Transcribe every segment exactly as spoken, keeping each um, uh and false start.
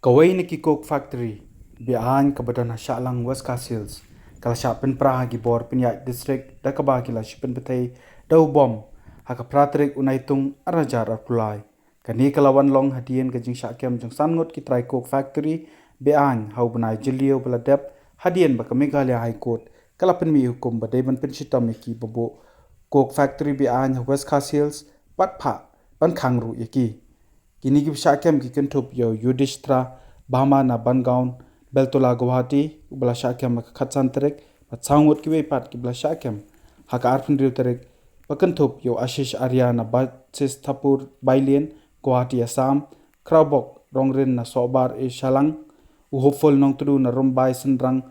Kawei na ki coke factory be-aiñ kaba don ha Shahlang, West Khasi Hills, ka la shah pynpra ha ki bor pynïaid district da kaba ki la shu pynbthei da u bom ha ka phra tarik u Naitung arhajar arphew lai. Kane ka la wan long hadien ka jingshah kem jong san ngut ki trai coke factory be-aiñ ha u bnai Jylliew ba la dep, hadien ba ka Meghalaya High Court ka la pynmih hukum ba dei ban pynshitom ïa ki ba buh coke factory be-aiñ ha West Khasi Hills, bad phah ban khang ruh ïa ki. Kine kiba shah kem ki kynthup ïa u Yudhishthra Bhama na Bangaon, Beltola, Guwahati, uba la shah kem ha ka khatsan tarik, bad saw ngut kiwei pat kiba la shah kem ha ka arphew hynriew tarik, ba kynthup ïa u Ashish Arya na Basistapur Bailien, Guwahati, Assam, Khrawbok Rongrin na Sohbar-e-Shahlang, u Hopeful Nongtdu na Rymbai Synrang,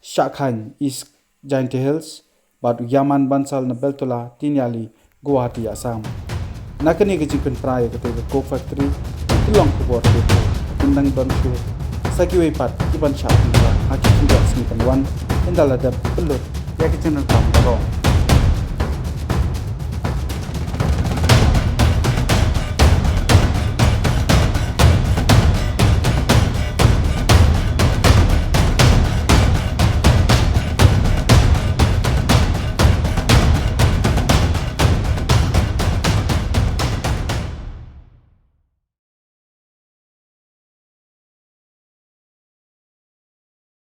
Shahkhaiñ, East Jaintia Hills, bad u Yaman Bansal na Beltola, Tiniali, Guwahati, Assam. Na kane ka jingpynpra ïa katei ka coke factory, ki long khubor te, kin dang don shuh sa kiwei pat kiban shah pynpra ha ki khyndiat sngi ban wan, ynda la dep pynlut ïa ki jingdonkam baroh.